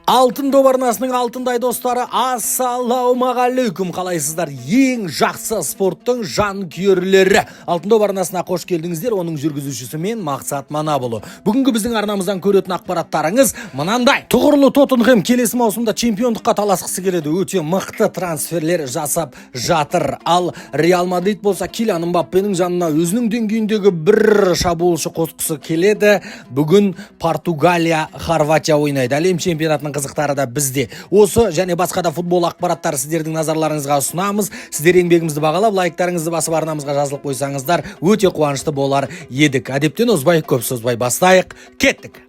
Алтын доп арнасының алтындай достары, ассалаумағалейкум! Қалайсыздар, ең жақсы спорттың жанкүйерлері? Алтын доп арнасына қош келдіңіздер. Оның жүргізушісі мен, Мақсат Манапұлы. Бүгінгі біздің арнамыздан көретін ақпараттарыңыз мынандай: тұғырлы Тоттенхэм келесі маусымда чемпиондыққа таласқысы келеді, өте мықты трансферлер жасап жатыр. Ал Реал Мадрид болса, Килиан Мбаппенің жанына өзінің деңгейіндегі бір шабуылшы қосқысы келеді. Бүгін Португалия Хорватия ойнайды. Әлем чемпионатының қызықтары да бізде. Осы және басқа да футбол ақпараттары сіздердің назарларыңызға ұсынамыз. Сіздер еңбегімізді бағалап, лайктарыңызды басып, арнамызға жазылып қойсаңыздар, өте қуанышты болар едік. Әдептен озбай, көп созбай бастайық, кеттік!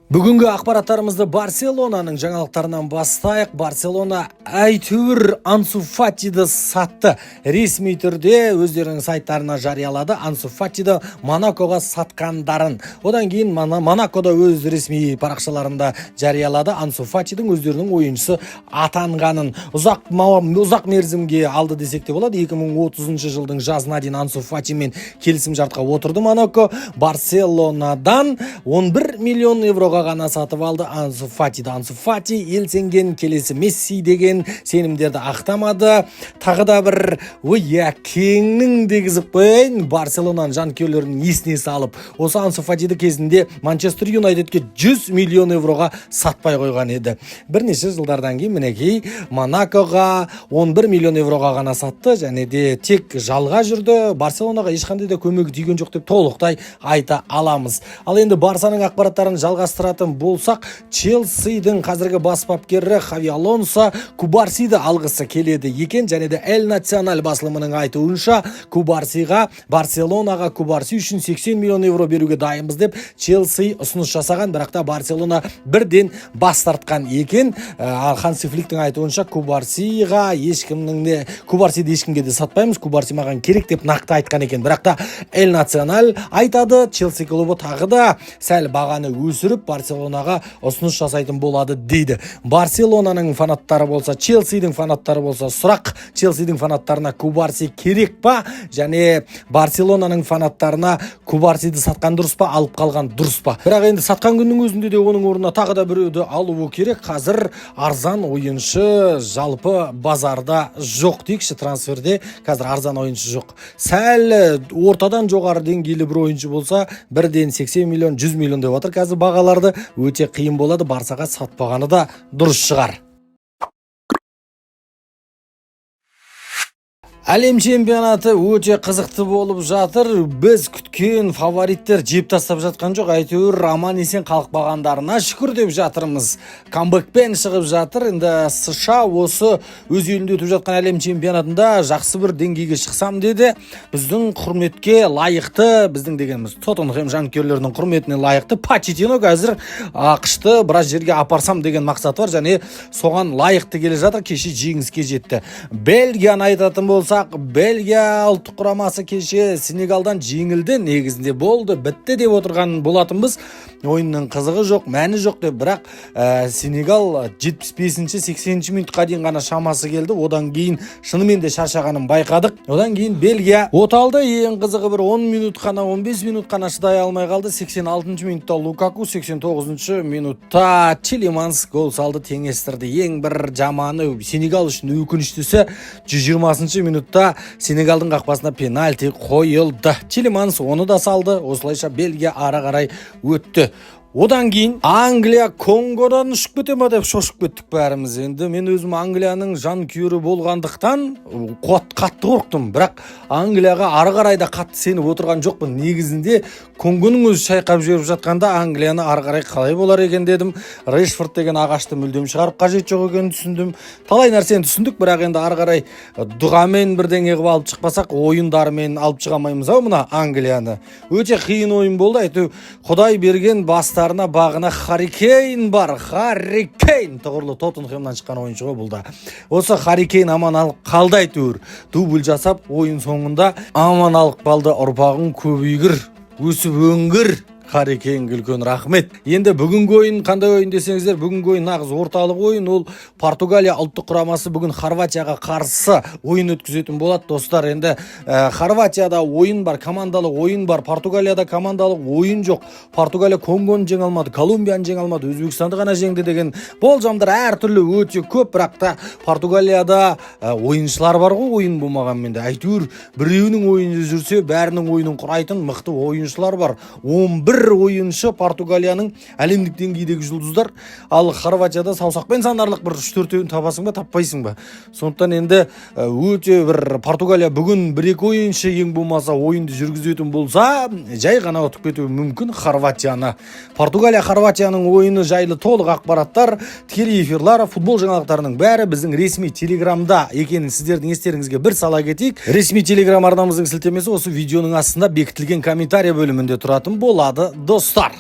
Бүгінгі ақпараттарымызды Барселонаның жаңалықтарынан бастайық. Барселона әйтеуір Ансу Фатиді сатты. Ресми түрде өздерінің сайттарына жариялады Ансу Фатиді Монакоға сатқандарын. Одан кейін Монакода өз ресми парақшаларында жариялады Ансу Фатидің өздерінің ойыншысы атанғанын. Ұзақ мерзімге алды десек те болады. 2030 жылдың жазына дейін Ансу Фатимен келісім шартқа отырды Монако. Барселонадан 11 миллион евроға ғана сатып алды Ансу Фатиді. Ансу Фати ел сенген келесі Месси деген сенімдерді ақтамады. Тағы да бір, ой, әкеңнің дегізіп қояйын, Барселонаның жанкүйерлерінің есіне салып, осы Ансу Фатиді кезінде Манчестер Юнайтедке 100 миллион евроға сатпай қойған еді. Бірнеше жылдардан кейін, мінекей, Монакоға 11 миллион евроға ғана сатты және де тек жалға жүрді. Барселонаға ешқандай да көмегі тиген жоқ деп толықтай айта аламыз. Ал енді Барсаның ақпараттарын жалғастыратын болсақ, Челсидің қазіргі бас бапкері Хави Алонсо Кубарсиді алғысы келеді екен және де Эль Националь басылымының айтуынша, Кубарсиға, Барселонаға Кубарси үшін 80 миллион евро беруге дайынбыз деп Челси ұсыныс жасаған, бірақ та Барселона бірден бас тартқан екен. Ханси Фликтің айтуынша, Кубарсиға ешкімнің де, Кубарсиді ешкімге де сатпаймыз, Кубарси маған керек деп нақты айтқан екен. Бірақ та Эль Националь айтады, Челси клубы тағы да сәл бағаны өсіріп, Барселонаға ұсыныс жасайтын болады дейді. Барселонаның фанаттары болса, Челсидің фанаттары болса, сұрақ: Челсидің фанаттарына Кубарси керек па және Барселонаның фанаттарына Кубарсиді сатқан дұрыс па, алып қалған дұрыс па? Бірақ енді сатқан күннің өзінде де оның орнына тағы да біреуді алуы керек. Қазір арзан ойыншы жалпы базарда жоқ дейікші, трансферде қазір арзан ойыншы жоқ. Сәл ортадан жоғары деңгейлі бір ойыншы болса, бірден 80 миллион, 100 миллион деп жатыр қазір бағаларды. Өте қиын болады. Барсаға сатпағаны да дұрыс шығар. Әлем чемпионаты өте қызықты болып жатыр. Біз күткен фавориттер жеп тастап жатқан жоқ. Әйтеуір аман есен қалықпағандарына шүкір деп жатырмыз. Камбэкпен шығып жатыр. Енді США осы өз елінде өтіп жатқан әлем чемпионатында жақсы бір деңгейге шықсам деді. Біздің құрметке лайықты, біздің дегеніміз Тоттенхэм жанкүйерлерінің құрметіне лайықты Почеттино қазір АҚШ-ты біраз жерге апарсам деген мақсаты бар және соған лайықты келе жатыр. Кеше жеңіске жетті. Бельгияны айтатын болсақ, Бельгия ұлттық құрамасы кеше Сенегалдан жеңілді. Негізінде болды, бітті деп отырған болатынбыз. Ойынның қызығы жоқ, мәні жоқ деп. Бірақ Сенегал 75-ші, 80-ші минутқа дейін ғана шамасы келді. Одан кейін шынымен де шаршағанын байқадық. Одан кейін Бельгия оталды. Ең қызығы, бір 10 минут қана, 15 минут қана шыдай алмай қалды. 86 минутта Лукаку, 89 минутта Тилеманс гол салды, теңестірді. Ең бір жаманы, Сенегал үшін өкініштісі, 120 минутта Сенегалдың қақпасына пенальти қойылды. Тилеманс оны да салды. Осылайша Бельгия ары қарай өтті. Одан кейін Англия Конгодан ұшып кете ма деп шошып кеттік бәріміз. Енді мен өзім Англияның жанкүйері болғандықтан қатты қорықтым. Бірақ Англияға ары қарай да қатты сеніп отырған жоқпын. Негізінде Конгоның өзі шайқап жіберіп жатқанда, Англияны ары қарай қалай болар екен дедім. Решфорд деген ағашты мүлдем шығарып қажет жоқ екенін түсіндім. Талай нәрсені түсіндік, бірақ енді ары қарай дұғамен бірдеңе қылып алып шықпасақ, ойындармен алып шыға алмаймыз ау мына Англияны. Өте қиын ойын болды. Әйтеуір Құдай берген бастарына бағына Харри Кейн бар. Харри Кейн тұғырлы Тоттенхэмнан шыққан ойыншы ғой бұл да. Осы Харри Кейн аман алып қалды әйтеуір. Дубль жасап, ойын соңында аман алып қалды. Ұрпағың көбейгір, өсіп өңгір. Қарекеңге үлкен рахмет. Енді бүгінгі ойын қандай ойын десеңіздер, бүгінгі ойын нағыз орталық ойын. Ол Португалия ұлттық құрамасы бүгін Хорватияға қарсы ойын өткізетін болады, достар. Енді Хорватияда ойын бар, командалық ойын бар. Португалияда командалық ойын жоқ. Португалия Конгоны жеңе алмады, Колумбияны жеңе алмады, Өзбекстанды ғана жеңді деген болжамдар әртүрлі өте көп. Бірақ та Португалияда ойыншылар бар ғой, ойын болмағанмен де әйтеуір біреуінің ойыны жүрсе, бәрінің ойынын құрайтын мықты ойыншылар бар. 11 ойыншы Португалияның әлемдік деңгейдегі жұлдыздар. Ал Хорватияда саусақпен санарлық бір үш төртеуін табасың ба, таппайсың ба? Сондықтан енді өте бір Португалия бүгін бір екі ойыншы ең болмаса ойынды жүргізетін болса, жай ғана ұтып кетуі мүмкін Хорватияны. Португалия Хорватияның ойыны жайлы толық ақпараттар, тікелей эфирлар, футбол жаңалықтарының бәрі біздің ресми телеграмда екенін сіздердің естеріңізге бір сала кетейік. Ресми телеграм арнамыздың сілтемесі осы видеоның астында бекітілген комментарий бөлімінде тұратын болады, достар.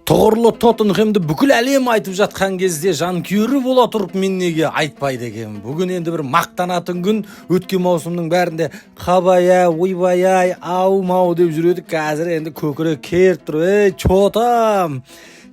Тұғырлы Тоттенхэмді бүкіл әлем айтып жатқан кезде, жанкүйері бола тұрып, мен неге айтпайды екенмін? Бүгін енді бір мақтанатын күн. Өткен маусымның бәрінде қабай ай, ойбай ай, ау мау деп жүредік. Қазір енді көкірек керіп тұр: «Ей, че там?»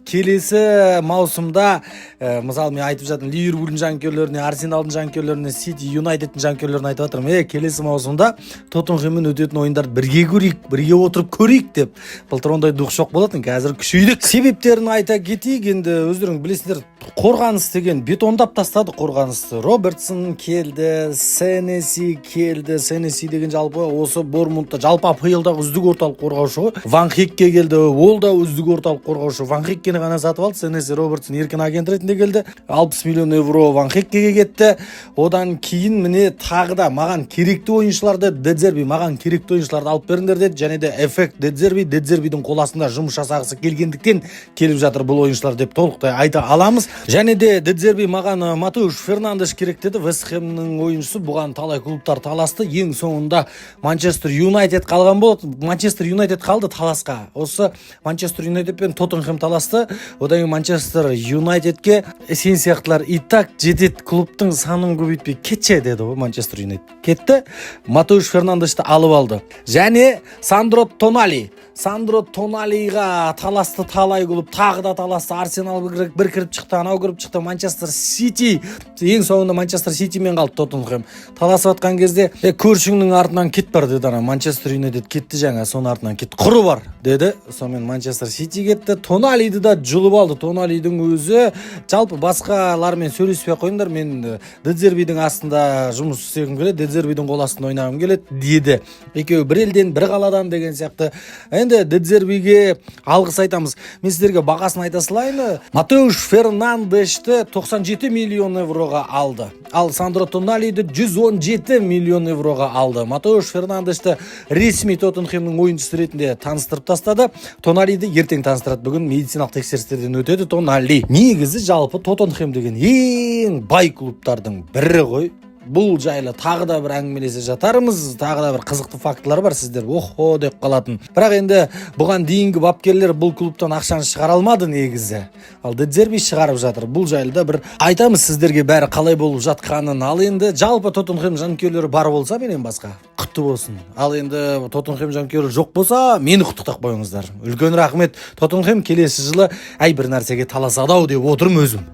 Келесі маусымда мысалы, мен айтып жатырмын Ливерпульдің жанкүйерлеріне, Арсеналдың жанкүйерлеріне, Сити, Юнайтедтің жанкүйерлеріне айтып жатырмын: «Е, келесі маусымда Тоттенхэммен өтетін ойындарды бірге көрейік, бірге отырып көрейік», — деп. Былтыр ондай дух жоқ болатын, қазір күшейдік. Себептерін айта кетейік. Енді өздерің білесіңдер, қорғаныс деген бетондап тастады қорғанысты. Робертсон келді, Сенеси келді. Сенеси деген жалпы осы Бормунтта, жалпы АПЛ-дағы үздік орталық қорғаушы ғой. Ван Хекке келді, ол да үздік орталық қорғаушы. Ван Хеккені ғана сатып алды, Сенеси, Робертсон еркін агент ретінде келді. 60 миллион евро Ван Хеккеге кетті. Одан кейін міне тағы да «маған керекті ойыншыларды, Дедзерби, маған керекті ойыншыларды алып беріңдер» деді. Және де эффект Дедзерби, Дедзербидің қол астында жұмыс жасағысы келгендіктен келіп жатыр бұл ойыншылар деп толықтай айта аламыз. Және де Дедзерби «маған Матеуш Фернандеш керек» деді, Вест Хэмнің ойыншысы. Бұған талай клубтар таласты, ең соңында Манчестер Юнайтед қалған болады. Манчестер Юнайтед қалды таласқа. Осы Манчестер Юнайтед пен Тоттенхэм таласты. Одан кейін Манчестер Юнайтедке «сен сияқтылар и так жетеді, клубтың санын көбейтпей кетші» деді ғой. Манчестер Юнайтед кетті, Матеуш Фернандешті алып алды. Және Сандро Тонали. Сандро Тоналиға таласты талай клуб, тағы да таласты. Арсенал бір кіріп шықты, анау кіріп шықты, Манчестер Сити. Ең соңында Манчестер Ситимен қалды Тоттенхэм. Таласып жатқан кезде «е, көршіңнің артынан кет бар» деді. Ана Манчестер Юнайтед кетті жаңа, соның артынан кет, құры бар деді. Сонымен Манчестер Сити кетті, Тоналиді да жұлып алды. Тоналидің өзі жалпы «басқалармен сөйлеспей ақ қойыңдар, мен Дедзербидің астында жұмыс істегім келеді, Дедзербидің қол астында ойнағым келеді» деді. Екеуі бір елден, бір қаладан деген сияқты. Енді Дедзербиге алғыс айтамыз. Мен сіздерге бағасын айта салайын: Матеуш Фернандешті 97 миллион евроға алды, ал Сандро Тоналиді 117 миллион евроға алды. Матеуш Фернандешті ресми Тоттенхэмнің ойыншысы ретінде таныстырып тастады. Тоналиді ертең таныстырады, бүгін медициналық тексерістерден өтеді Тонали. Негізі жалпы Тоттенхэм деген ең бай клубтардың бірі ғой. Бұл жайлы тағы да бір әңгімелесе жатармыз, тағы да бір қызықты фактылар бар, сіздер «охо» деп қалатын. Бірақ енді бұған дейінгі бапкерлер бұл клубтан ақшаны шығара алмады негізі, ал Дедзерби шығарып жатыр. Бұл жайлы да бір айтамыз сіздерге, бәрі қалай болып жатқанын. Ал енді жалпы Тоттенхэм жанкүйерлері бар болса, менен басқа құтты болсын. Ал енді Тоттенхэм жанкүйері жоқ болса, мені құттықтап қойыңыздар. Үлкен рахмет. Тоттенхэм келесі жылы әй бір нәрсеге таласады ау деп отырмын өзім.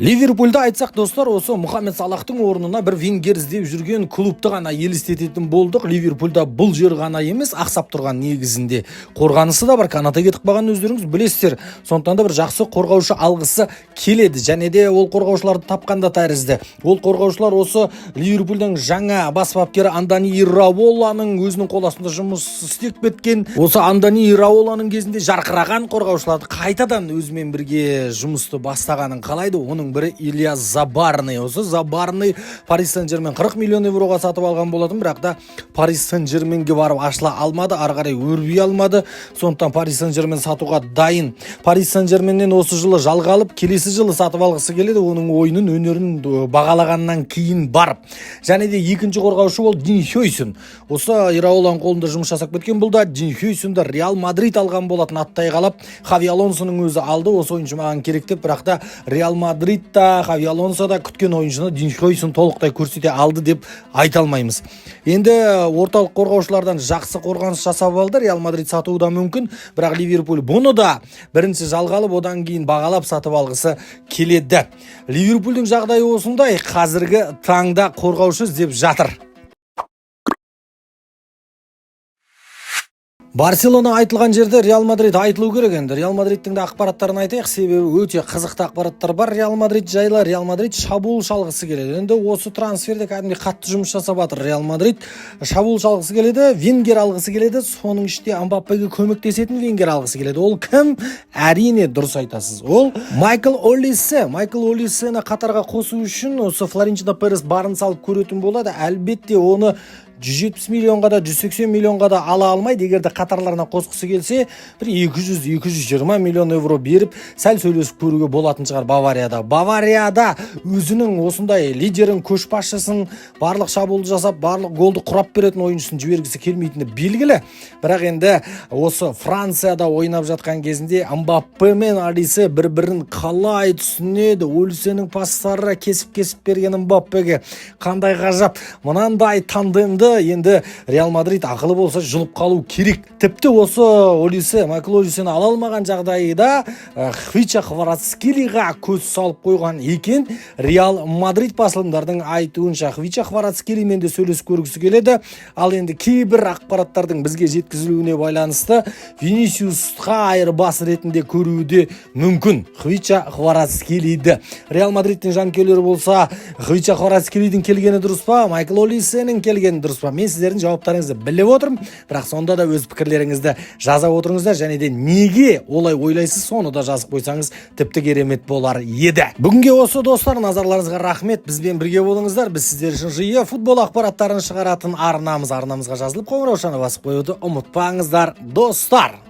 Ливерпульді айтсақ, достар, осы Мұхаммед Салахтың орнына бір вингер іздеп жүрген клубты ғана елестететін болдық. Ливерпульда бұл жер ғана емес ақсап тұрған, негізінде қорғанысы да бар. Канате кетіп қалғанын өздеріңіз білесіздер. Сондықтан да бір жақсы қорғаушы алғысы келеді және де ол қорғаушыларды тапқан да тәрізді. Ол қорғаушылар осы Ливерпульдің жаңа бас бапкері Андони Ираоланың өзінің қол астында жұмыс істеп кеткен, осы Андони Ираоланың кезінде жарқыраған қорғаушыларды қайтадан өзімен бірге жұмысты бастағанын қалайды. Оның бірі Илья Забарный. Осы Забарный Парис Сен Жермен 40 миллион евроға сатып алған болатын, бірақ та Парис Сен Жерменге барып ашыла алмады, ары қарай өрби алмады. Сондықтан Парис Сен Жермен сатуға дайын. Парис Сен Жерменнен осы жылы жалға алып, келесі жылы сатып алғысы келеді, оның ойынын, өнерін бағалағаннан кейін барып. Және де екінші қорғаушы ол Дин Хойсен. Осы Ираоланың қолында жұмыс жасап кеткен бұл да. Дин Хойсенді Реал Мадрид алған болатын, аттай қалап Хави Алонсоның өзі алды, осы ойыншы маған керек деп. Бірақ та Реал Мадрид Мадрид та, Хави Алонсо да күткен ойыншыны Дин Хойсен толықтай көрсете алды деп айта алмаймыз. Енді орталық қорғаушылардан жақсы қорғаныс жасап алды Реал Мадрид, сатуы да мүмкін, бірақ Ливерпуль бұны да бірінші жалға алып, одан кейін бағалап сатып алғысы келеді. Ливерпульдің жағдайы осындай, қазіргі таңда қорғаушы іздеп жатыр. Барселона айтылған жерде Реал Мадрид айтылу керек енді. Реал Мадридтің де ақпараттарын айтайық, себебі өте қызықты ақпараттар бар Реал Мадрид жайлы. Реал Мадрид шабуыл шалғысы келеді. Енді осы трансферде кәдімгідей қатты жұмыс жасап жатыр Реал Мадрид. Шабуыл шалғысы келеді, вингер алғысы келеді, соның ішінде Мбаппеге көмектесетін вингер алғысы келеді. Ол кім? Әрине, дұрыс айтасыз. Ол Майкл Олисе. Майкл Олисені қатарға қосу үшін осы Флорентино Перес барын салып көретін болады. Әлбетте, оны 170 миллионға да, 180 миллионға да ала алмайды. Егер де қатарларына қосқысы келсе, бір 200-220 миллион евро беріп, сәл сөйлесіп көруге болатын шығар Баварияда. Баварияда өзінің осындай лидерін, көшбасшысын, барлық шабуылды жасап, барлық голды құрап беретін ойыншысын жібергісі келмейтіні белгілі. Бірақ енді осы Францияда ойнап жатқан кезінде Мбаппе мен Олисе бір-бірін қалай түсінеді? Олисенің пастары кесіп-кесіп берген Мбаппеге қандай ғажап. Мынандай тандемді енді Реал Мадрид ақылы болса, жұлып қалу керек. Тіпті осы Олисе, Майкл Олисені ала алмаған жағдайда Хвича Хварацкелиға көз салып қойған екен. Реал Мадрид басылымдардың айтуынша, Хвича Хварацкелимен де сөйлесіп көргісі келеді. Ал енді кейбір ақпараттардың бізге жеткізілуіне байланысты Винисиусқа айырбас ретінде көруі де мүмкін Хвича Хварацкелиді. Реал Мадридтің жанкүйерлері болса, Хвича Хварацкелидің келгені дұрыс па, Майкл Олисенің келгені дұрыс па? Мен сіздердің жауаптарыңызды біліп отырмын, бірақ сонда да өз пікірлеріңізді жаза отырыңыздар және де неге олай ойлайсыз, соны да жазып қойсаңыз, тіпті керемет болар еді. Бүгінге осы, достар, назарларыңызға рахмет, бізбен бірге болыңыздар. Біз сіздер үшін жиі футбол ақпараттарын шығаратын арнамыз. Арнамызға жазылып, қоңыраушаны басып қоюды ұмытпаңыздар, достар.